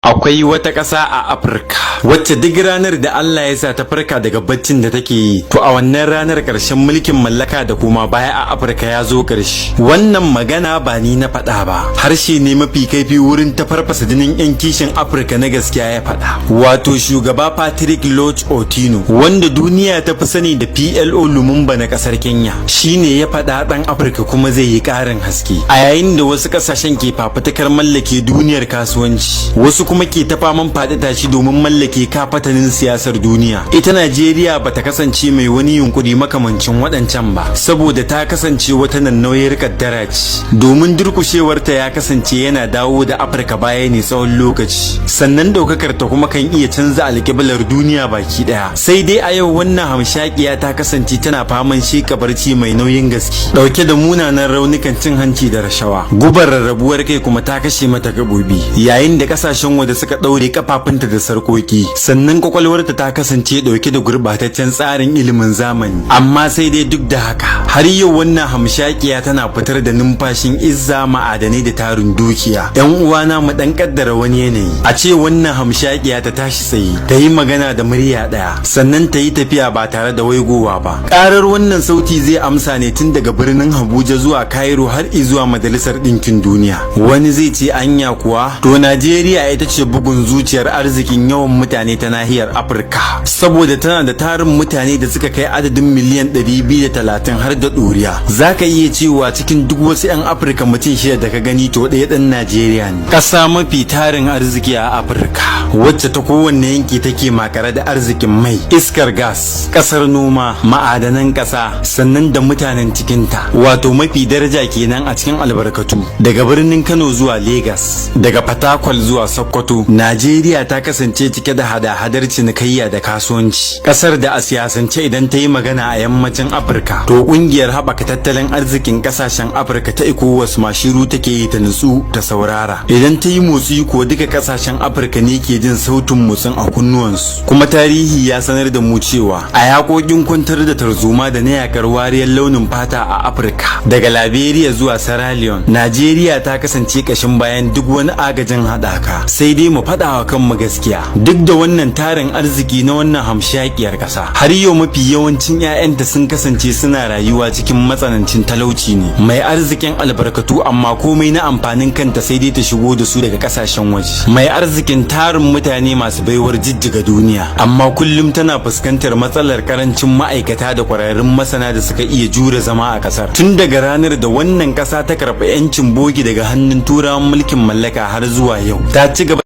Akwai wata ƙasa a Afirka wacce duk ranar da Allah ya sa ta farka daga baccin da take yi, to a wannan ranar ƙarshen mulkin mallaka da kuma baya a Afirka ya zo ƙarshe. Wannan magana ba ni na faɗa ba, harshe ne mafi kaifi wurin ta farfasa jinin 'yan kishin Afirka na gaskiya ya faɗa. Wato shugaba Patrick Lodge Otieno, wanda duniya ta fi sani da PLO Lumumba na ƙasar Kenya, shine ya faɗa, ɗan Afirka kuma zai yi ƙarin haske. A yayin da wasu ƙasashen ke fafutukar mallake duniyar kasuwanci, wasu kuma ke ta faman faɗi tashi domin mallake kafatanin siyasar duniya, ita Najeriya bata kasance mai wani yunkuri makamancin waɗancan ba, saboda ta kasance wata nannauyar kaddara ce, domin durkushewarta ya kasance yana dawo da Afirka baya ne tsawon lokaci, sannan ɗaukakar ta kuma kan iya canza alƙiblar duniya baki ɗaya. Sai dai a yau wannan hamshakiya ta kasance tana faman sheka barci mai nauyin gaske, ɗauke da munanan raunukan cin hanci da rashawa. Gubar rarrabuwar kai kuma ta kashe mata gaɓoɓi, yayin da ƙasashen waje suka ɗaure kafafunta da sarkoki. Sannan kwakwalwarta ta kasance ɗauke da gurɓataccen tsarin ilimin zamani. Amma sai dai duk da haka, har yau wannan hamshakiya tana fitar da numfashin izza, ma'adanai da tarin dukiya. Yan uwana, mu dan kaddara wani yanayi, a ce wannan hamshakiya ta tashi tsaye, ta yi magana da murya ɗaya, sannan ta yi tafiya ba tare da waigowa ba. Ƙarar wannan sauti zai amsa ne tun daga birnin Abuja zuwa Cairo har zuwa Majalisar Ɗinkin Duniya. Wani zai ce, "Anya kuwa?" To, Najeriya ita ce bugun zuciyar arzikin yawan mutane ta nahiyar Afirka, saboda tana da tarin mutane da suka kai adadin miliyan 230 har da ɗoriya. Za ka iya cewa cikin duk wasu 'yan Afirka mutum shida da ka gani, to ɗaya ɗan Najeriya ne. Ƙasa mafi tarin arziki a Afirka, wacce ta kowanne yanki take makare da arzikin mai, iskar gas, ƙasar noma, ma'adanan ƙasa, sannan da mutanen cikinta, wato mafi daraja kenan a cikin albarkatu. Daga birnin Kano zuwa Legas, daga Fatakwal zuwa Sokoto, Najeriya ta kasance cike da hada-hadar cinikayya da kasuwanci. Ƙasar da a siyasance idan ta yi magana a yammacin Afirka, to ƙungiyar haɓaka tattalin arzikin ƙasashen Afirka ta ECOWAS ma shiru take yi ta nutsu ta saurara. Idan ta yi motsi ko, duka ƙasashen Afirka ne ke jin sautin motsin a kunnuwansu. Kuma tarihi ya sanar da mu cewa a yaƙoƙin kwantar da tarzoma da na yakar wariyar launin fata a Afirka, daga Liberia zuwa Sierra Leone, Najeriya ta kasance ƙashin bayan duk wani agajin haɗaka. Sai dai mu faɗa wa kanmu gaskiya, duk da wannan tarin arziki na wannan hamshakiyar ƙasa, har yau mafi yawancin 'ya'yanta sun kasance suna rayuwa cikin matsanancin talauci ne. Mai arzikin albarkatu, amma komai na amfanin kanta sai dai ta shigo da su daga ƙasashen waje. Mai arzikin tarin mutane masu baiwar jijjiga duniya, amma kullum tana fuskantar matsalar karancin ma'aikata da kwararrun masana da suka iya jure zama a ƙasar. Tun daga ranar da wannan ƙasa ta karɓi 'yancin bogi daga hannun Turawan mulkin mallaka har zuwa yau, ta ci gaba